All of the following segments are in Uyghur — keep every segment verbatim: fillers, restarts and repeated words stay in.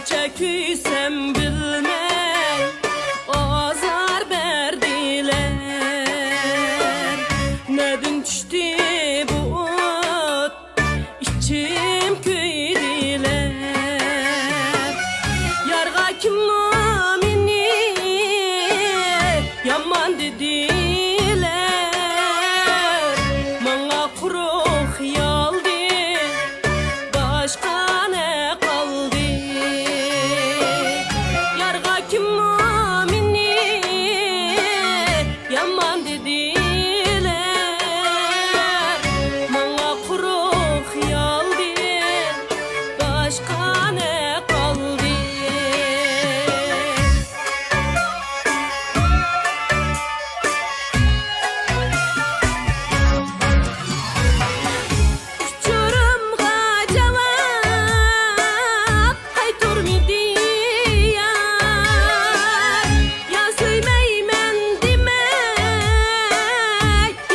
نەچچە كۆيسەم بىلمەي ئازار بەردىلەر. نەدىن چۈشتى بۇ ئوت، ئىچىم كۆيدىلەر. يارغا كىممۇ مېنى يامان دېدىلەر. ماڭا قۇرۇق خىيالدىن باشقا نە قالدى؟ يارغا كىممۇ مېنى يامان دېدىلەر. ماڭا قۇرۇق خىيالدىن باشقا نە قالدى؟ ئۇچۇرۇمغا جاۋاب قايتۇرمىدى يار. يا سۆيمەيمەن دېمەي،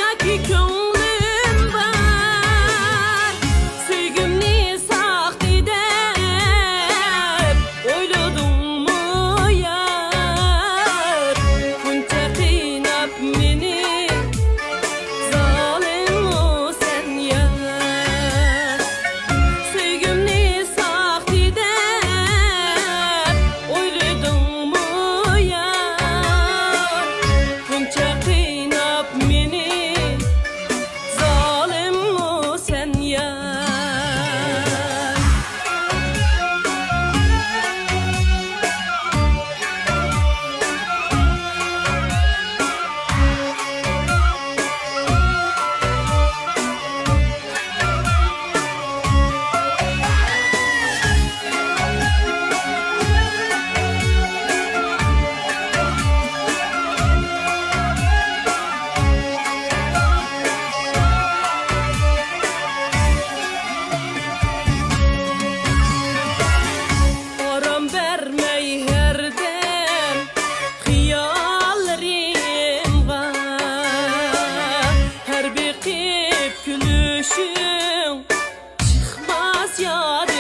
ياكى كۆڭلۈم بار. سۆيگۈمنى ساختى دەپ ئويلىدىڭمۇ يار؟ بۇنچە قىيناپ مېنى زالىممۇ سەن يار؟ سۆيگۈمنى ساختى دەپ ئويلىدىڭمۇ يار؟ بۇنچە قىيناپ مېنى زالىممۇ سەن يار؟ ئارام بەرمەي ھەردەم خىياللىرىمغا، ھەر بېقىپ كۈلۈشۈڭ چىقماس ياد.